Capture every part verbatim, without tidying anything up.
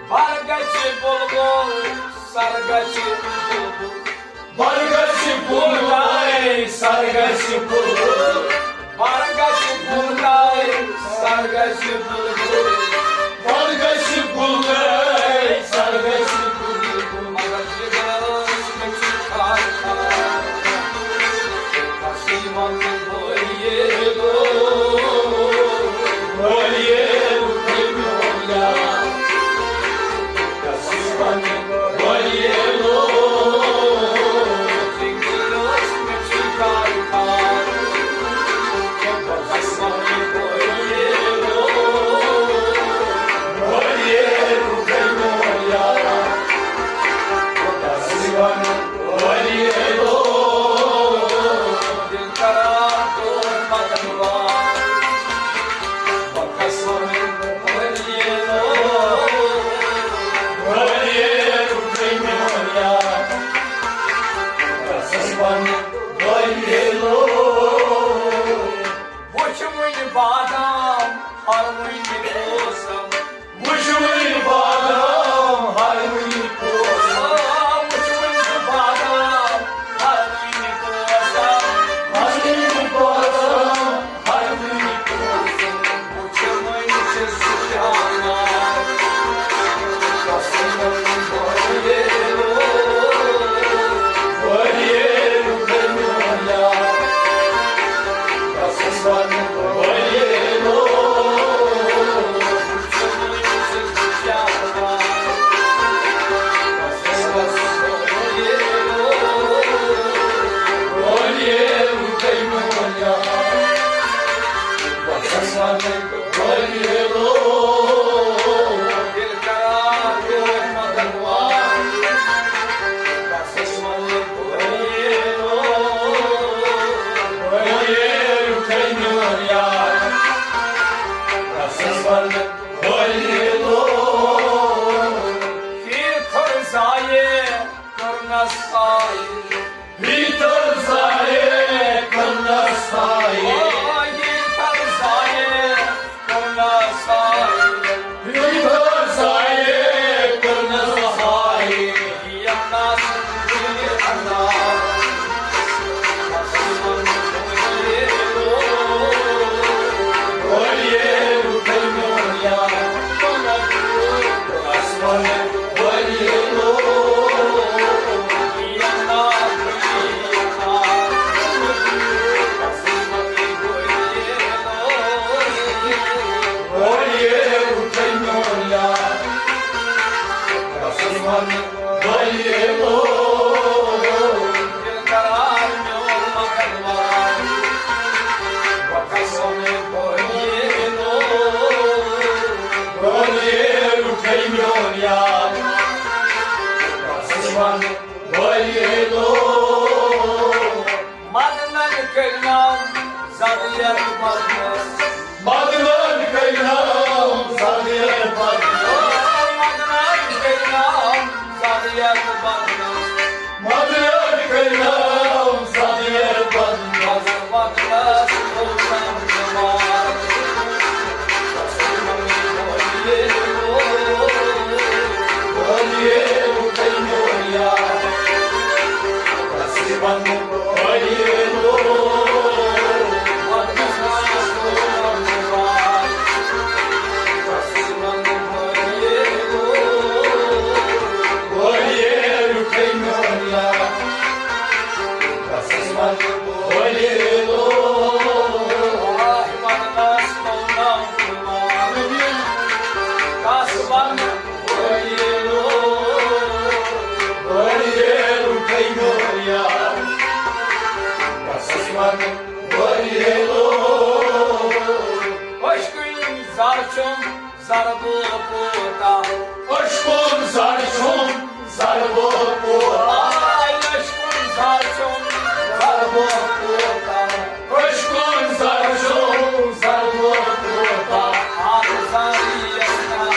بر گژھِ بلبل، سر گژھِ بلبل۔ بر گژھِ بلبل، سر گژھِ بلبل۔ بر گژھِ بلبل، سر گژھِ بلبل۔ بر گژھِ بلبل، سر گژھِ بلبل۔ مگر جگرس مےٚ چھُ خار خار۔ وٕچھ وٕنہِ بادام، ہر وٕنہِ موسم۔ وٕچھ وٕنہِ بادام، ہر وٕنہِ موسم۔ وٕچھ وٕنہِ بادام، ہر وٕنہِ موسم۔ ہر وٕنہِ موسم، ہر وٕنہِ موسم۔ وٕچھ وٕنہِ چھِ سُہ جانان۔ مدنن کٔرنم زدیر بدنس۔ مدنن کٔرنم زدیر بدنس۔ مدنن کٔرنم زدیر بدنس۔ مدنن کٔرنم زدیر بدنس۔ بدنس کوتم جمال۔ ضربو کوتاہ۔ اشکن زر چھُم ضربو کوتاہ۔ آے اشکن زر چھُم ضربو کوتاہ۔ اشکن زر چھُم ضربو کوتاہ۔ آ زاری یسنا۔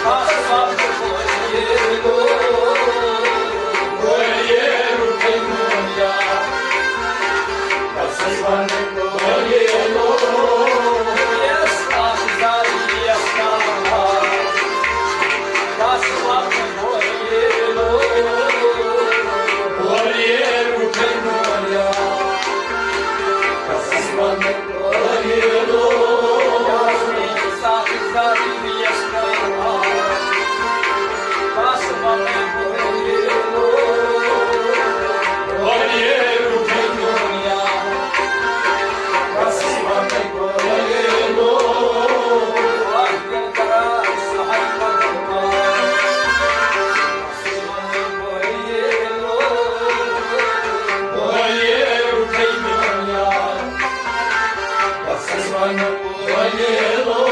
بس وقت بولیے لو۔ بولیے لو۔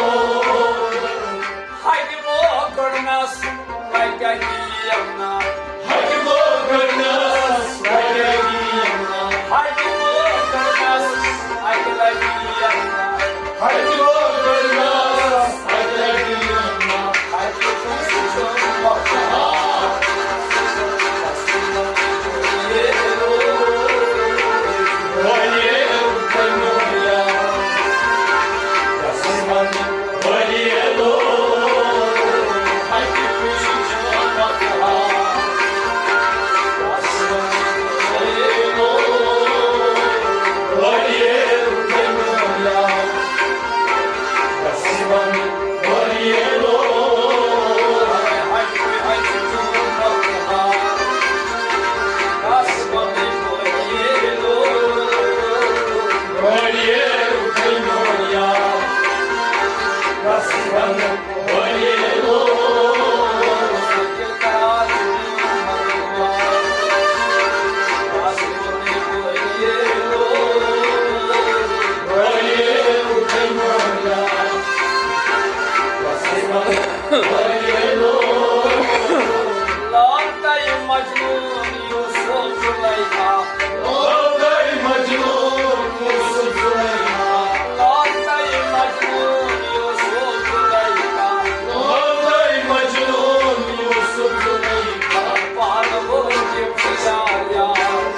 ہتہِ موکڑنس لگہِ یمنا۔ ہتہِ موکڑنس لگہِ یمنا۔ ہتہِ موکڑنس اکہِ لٹہِ یمنا۔ ہتہِ موکڑنس اکہِ لٹہِ یمنا۔ ہتہِ کٲنٛسہِ چھُنہٕ مۄکلان۔ لال تہٕ مجنون یوسف زلیخا۔ لال تہٕ مجنون یوسف زلیخا۔ لال تہٕ مجنون یوسف زلیخا۔ لال تہٕ مجنون یوسف زلیخا۔ پانہٕ وٲتۍ یِم یار یار۔